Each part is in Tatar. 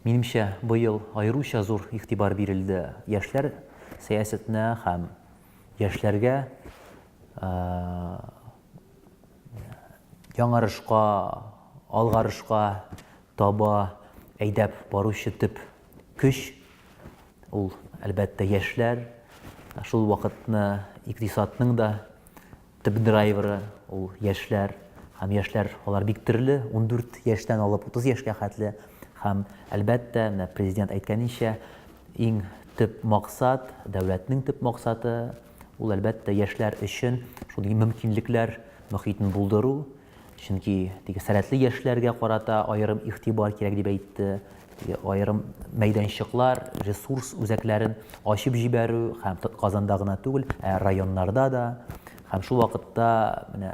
Минемчә, быел аеруча зур игътибар бирелде яшьләр сәясәтенә һәм яшьләргә яңарышка, алгарышка таба әйдәп баручы төп көч ул, әлбәттә, яшьләр. Шул вакытны икътисадның да Төп драйверы ул яшьләр һәм яшьләр алар бик төрле, 14 яшьтән алып 30 яшькә хәтле һәм, әлбәттә, менә Президент әйткәненчә, иң төп максат, дәүләтнең төп максаты, ул, әлбәттә, яшьләр өчен шундый мөмкинлекләр мохитен булдыру, Чөнки теге сәләтле яшьләргә карата аерым игътибар кирәк дип әйтте. Теге аерым мәйданчыклар, ресурс үзәкләрен ачып җибәрү һәм Казанда гына түгел, ә районнарда да. Һәм шул вакытта менә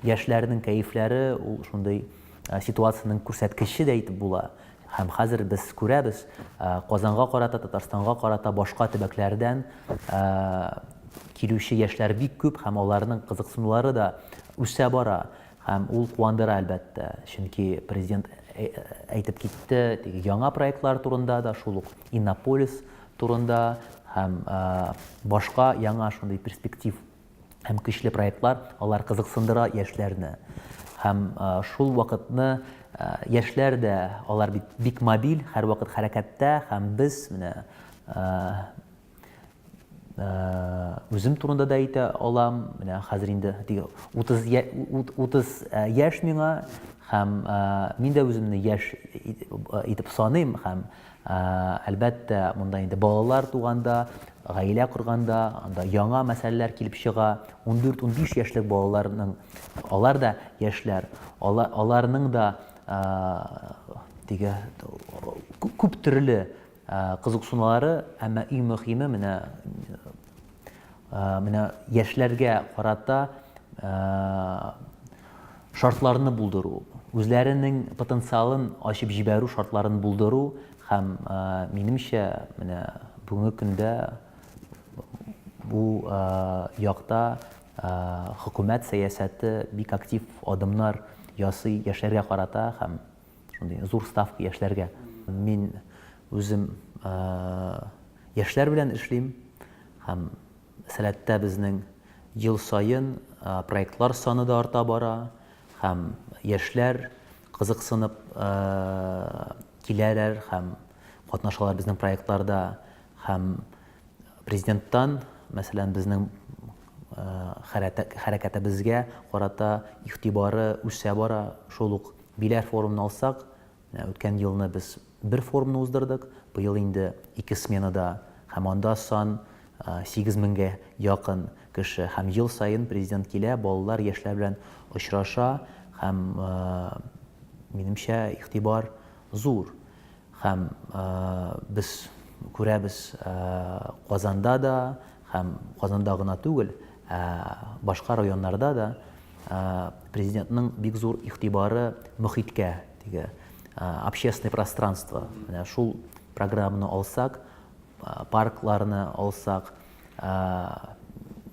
яшьләрнең кәефләре ул шундый ситуациянең күрсәткече дә әйтеп була. Һәм хәзер без күрәбез, Казанга карата, Татарстанга карата башка төбәкләрдән килүче яшьләр бик күп һәм аларның кызыксынулары да үсә бара. Һәм ул куандыра, әлбәттә, чөнки Президент әйтеп китте, теге яңа проектлар турында да, шул ук Иннополис турында һәм башка яңа шундый перспектив һәм көчле проектлар, алар кызыксындыра яшьләрне. Һәм шул вакытны яшьләр дә, алар бит бик мобиль, һәрвакыт хәрәкәттә, һәм без менә үзем турында да әйтә алам, менә хәзер инде 30 30 яшь миңа, һәм мин дә үземне яшь итеп саныйм, һәм Әлбәттә, монда инде балалар туганда, гаилә корганда, анда яңа мәсьәләләр килеп чыга. 14-15 яшьлек балаларның, алар да яшьләр, аларның да теге күп төрле кызыксынулары, әмма иң мөһиме менә менә яшьләргә карата шартларны булдыру, үзләренең потенциалын ачып җибәрү шартларын булдыру һәм, минемчә, менә бүгенге көндә бу якта хөкүмәт сәясәте бик актив адымнар ясый яшьләргә карата һәм шундый зур ставка яшьләргә. Мин үзем яшьләр белән эшлим һәм Сәләттә безнең ел саен проектлар саны да арта бара һәм яшьләр кызыксынып киләләр һәм катнашалар безнең проектларда һәм Президенттан, мәсәлән, безнең хәрәкәтебезгә карата игътибары үсә бара. Шул ук Биләр форумын алсак, Менә үткән елны без бер форумны уздырдык, быел инде ике сменада һәм анда сан 8 меңгә якын кеше. Һәм ел саен Президент килә, балалар, яшьләр белән очраша һәм, минемчә, игътибар зур. Һәм без күрәбез, Казанда да һәм Казанда гына түгел, ә башка районнарда да Президентның бик зур игътибары мохиткә, теге общественное пространство, менә шул программаны алсак, паркларны алсак,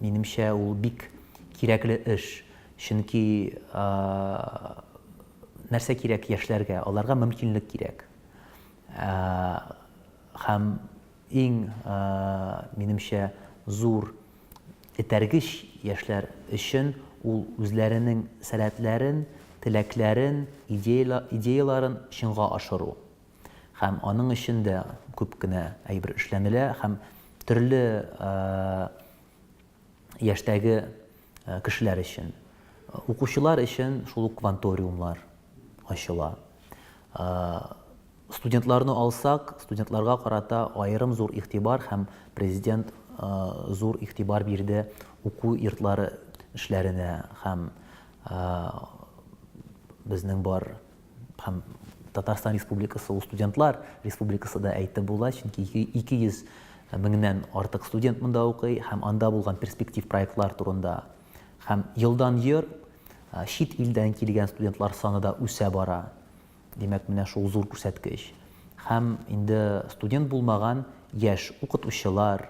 минемчә, ул бик кирәкле эш. Чөнки нәрсә кирәк яшьләргә? Аларга мөмкинлек кирәк. Һәм иң, минемчә, зур этәргеч яшьләр өчен ул үзләренең сәләтләрен, теләкләрен, идеяләрен чынга ашыру. Һәм аның өчен дә күп кенә әйбер эшләнелә һәм төрле яшьтәге кешеләр өчен. Укучылар өчен шул ук кванториумлар ачыла. Студентларны алсак, студентларга карата аерым зур игътибар һәм Президент зур игътибар бирде уку йортлары эшләренә һәм безнең бар һәм Татарстан Республикасы ул студентлар республикасы да әйтеп була, чөнки 200 меңнән артык студент монда укый һәм анда булган перспектив проектлар турында һәм елдан-ел чит илдән килгән студентлар саны да үсә бара. Димәк, менә шул зур күрсәткеч. Һәм инде студент булмаган яшь укытучылар,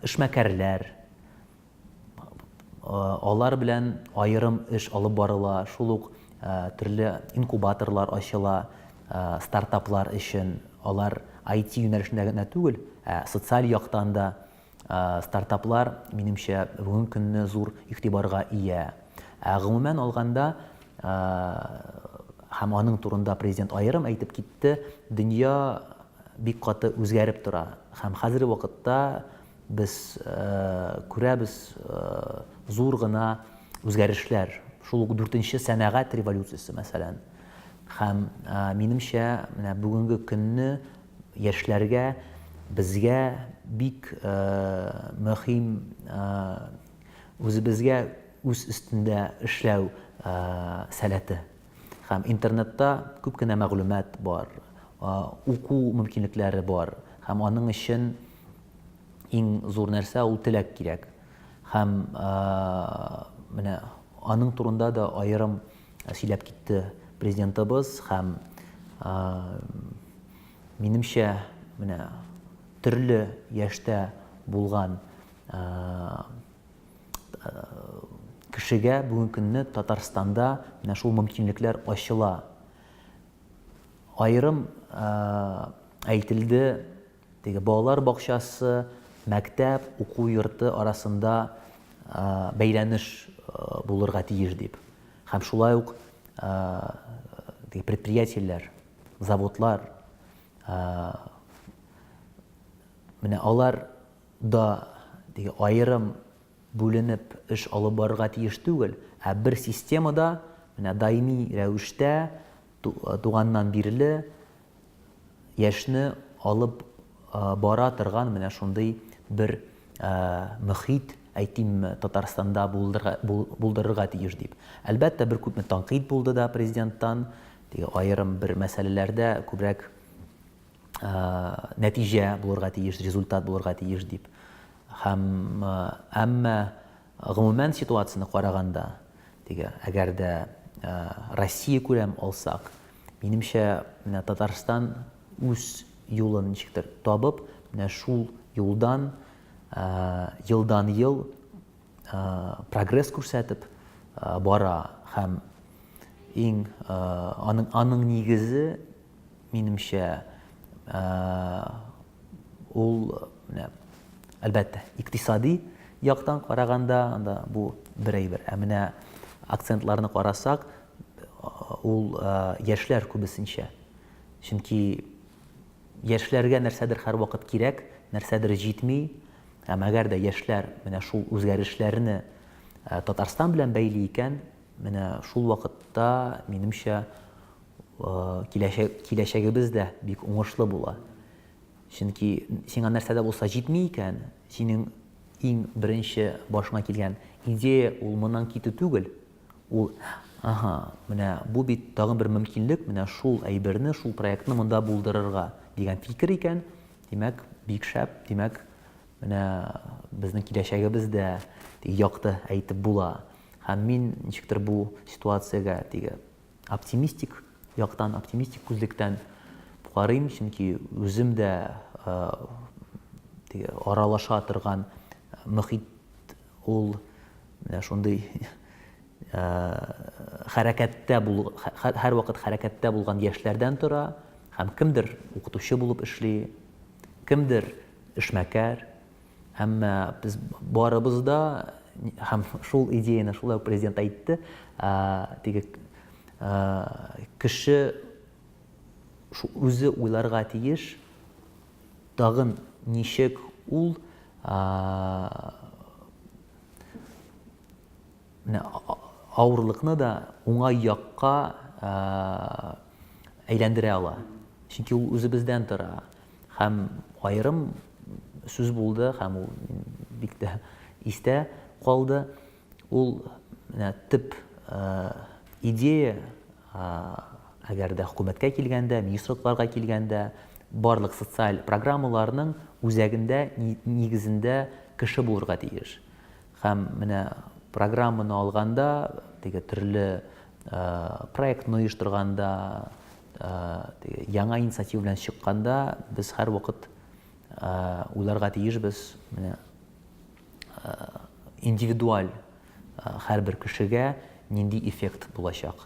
эшмәкәрләр, алар белән аерым эш алып барыла, шул ук төрле инкубаторлар ачыла. стартаплар өчен, алар IT юнәлешендә генә түгел, ә социаль яктан да стартаплар, минемчә, бүгенге көнне зур игътибарга ия. Ә гомумән алганда, һәм аның турында президент аерым әйтеп китте, дөнья бик каты үзгәреп тора. Һәм хәзерге вакытта без күрәбез зур гына үзгәрешләр. Шул ук дүртенче сәнәгать революциясе, мәсәлән. Һәм, минемчә, менә бүгенге көнне яшьләргә, безгә бик мөһим үзебезгә үз өстендә эшләү сәләте. Һәм интернетта күп кенә мәгълүмат бар, уку мөмкинлекләре бар. Һәм аның өчен иң зур нәрсә ул теләк кирәк. Һәм менә аның турында да аерым сөйләп китте президентыбыз һәм минемчә, менә төрле яшьтә булган кешегә бүгенге көнне Татарстанда менә шул мөмкинлекләр ачыла. Аерым әйтелде, теге балалар бакчасы, мәктәп, уку йорты арасында бәйләнеш булырга тиеш дип. Һәм шулай ук теге предприятиеләр, заводлар, менә алар да теге аерым бүленеп эш алып барырга тиеш түгел, ә бер системада менә даими рәвештә туганнан бирле яшьне алып бара торган менә шундый бер мөхит, әйтимме, Татарстанда булдырырга тиеш дип. Әлбәттә, бер күпме тәнкыйть булды да президенттан, теге аерым бер мәсьәләләрдә күбрәк нәтиҗә булырга тиеш, результат булырга тиеш дип. Һәм әмма гомумән ситуацияне караганда, теге әгәр дә Россия күләм алсак, минемчә, менә Татарстан үз юлын ничектер табып, менә шул юлдан елдан-ел прогресс күрсәтеп бара һәм иң аның аның нигезе минемчә, ул менә әлбәттә, икътисади яктан караганда, анда бу бер әйбер. Ә менә акцентларны карасак, ул яшьләр күбесенчә. Чөнки яшьләргә нәрсәдер һәрвакыт кирәк, нәрсәдер җитми. Һәм әгәр дә яшьләр менә шул үзгәрешләрне Татарстан белән бәйли икән, менә шул вакытта, минемчә, киләчәк, киләчәгебез дә бик уңышлы була. Чөнки сиңа нәрсә дә булса җитми икән, синең иң беренче башыңа килгән идея ул моннан китү түгел, ул, ага, менә бу бит тагын бер мөмкинлек, менә шул әйберне, шул проектны монда булдырырга дигән фикер икән, димәк, бик шәп, димәк, менә безнең киләчәгебез дә якты әйтеп була. Һәм мин ничектер бу ситуациягә теге оптимистик яктан, оптимистик күзлектән карыйм, чөнки үзем дә теге аралаша торган мөхит ул менә шундый хәрәкәттә бул, һәрвакыт хәрәкәттә булган яшьләрдән тора һәм кемдер укытучы булып эшли, кемдер эшмәкәр, Әмма без барыбыз да һәм шул идеяне шулай ук президент әйтте, теге кеше үзе уйларга тиеш, тагын ничек ул менә авырлыкны да уңай якка әйләндерә ала. Чөнки ул үзебездән тора. Һәм аерым сүз булды, һәм ул бик тә истә калды. Ул менә төп идея, әгәр дә хөкүмәткә килгәндә, министрлыкларга килгәндә, барлык социаль программаларның үзәгендә, нигезендә кеше булырга тиеш. Һәм менә программаны алганда, теге төрле проектны оештырганда, теге яңа инициатива белән чыкканда, без һәрвакыт уйларга тиешбез, менә индивидуаль һәрбер кешегә нинди эффект булачак.